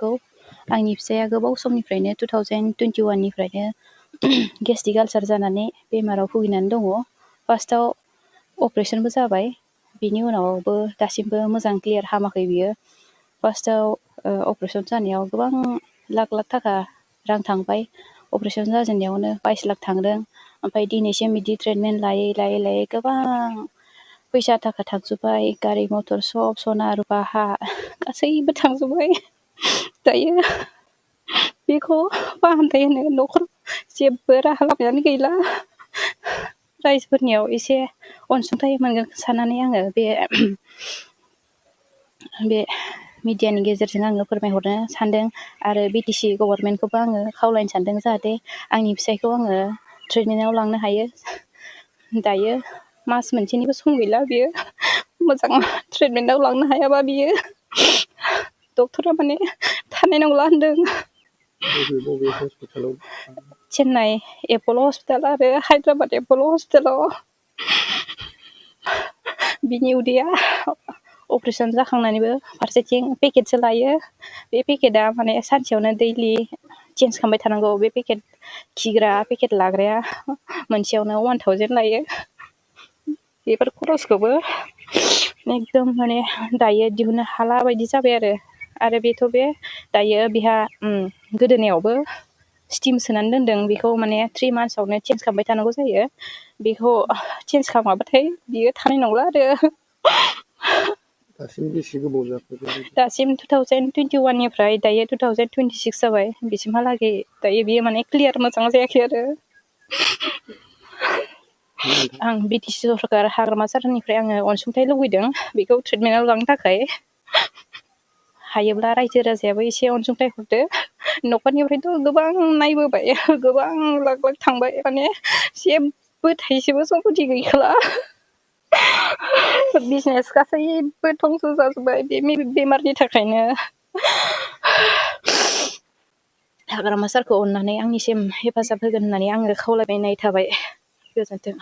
हागौ आंनि फिसाया गोबाव समनिफ्रायनो 2021 निफ्रायनो गेस्ट्रिक आलसार जानानै बेमाराव भुगिनानै दङ फार्स्टआव अपारेशनबो जाबाय बिनि उनावबो दासिमबो मोजां क्लियार हामाखै बियो फार्स्टआव अपारेशन जानायाव गोबां लाख थाखा रां थांबाय अपारेशन जाजेननायावनो 22 लाख थांदों ओमफ्राय दिनैसिम बिदि ट्रिटमेन्ट लायै गोबां फैसा थाखा थांजोब्बाय गारि मथर सब सना रुपा हा गासैबो थांजोब्बाय दायो बेखौ फाहामथाय होनो न'खर जेबो राहा लामायानो गैला रायजोफोरनियाव एसे अनसुंथाइ मोनगोन साननानै आङो बे मिडियानि गेजेरजों आङो फोरमायहरनो सानदों आरो BTC गभर्नमेन्टखौबो आङो खावलायनो सानदों जाहाथे आंनि फिसायखौ आङो ट्रिटमेन्टआव लांनो हायो दायो मास मोनसेनिबो सम गैला बियो मोजां ट्रिटमेन्टआव लांनो हायाबा बियो डक्टरा माने थानाय नंला होनदों बबे हस्पिटालाव चेन्नाइ एप'ल हस्पिटाल आरो हायद्राबाद एप'ल हस्पिटालाव बिनि उदैया अपारेशन जाखांनानैबो फारसेथिं पेकेटसो लायो बे पेकेटआ माने सानसेयावनो दैलि चेन्ज खालामबाय थानांगौ बे पेकेट खिग्रा पेकेट लाग्राया मोनसेयावनो 1000 लायो बेफोर खरसखौबो एकदम माने दायो दिहुननो हाला बायदि जाबाय आरो बेथ' बे दायो बेहा गोदोनायावबो स्टिम सोनानै दोनदों बेखौ माने 3 मान्थ्सआवनो चेन्ज खालामबाय थानांगौ जायो बेखौ चेन्ज खालामाबाथाय बियो थानाय नंला आरो दासिम बेसे गोबाव जाखो दासिम 2021 निफ्राय दायो 2026 जाबाय बिसिमहालागै दायो बियो माने क्लियार मोजां जायाखै आरो आं BTC सरकार हाग्रामा सारनिफ्राय आङो अनसुंथाइ लुबैदों बेखौ ट्रिटमेन्टआव लांनो थाखाय हायोब्ला रायजो राजायाबो एसे अनसुंथाइ हरदो न'खरनिफ्रायथ' गोबां नायबोबाय गोबां लाख थांबाय माने जेबो थाइसेबो सम्पति गैखाला बिजनेस गासैबो धंस जाजोब्बाय बे बेमारनि थाखायनो हाग्रामा सारखौ अननानै आंनिसिम हेफाजाब होगोन होननानै आङो खावलायनाय थाबाय गोजोन्थों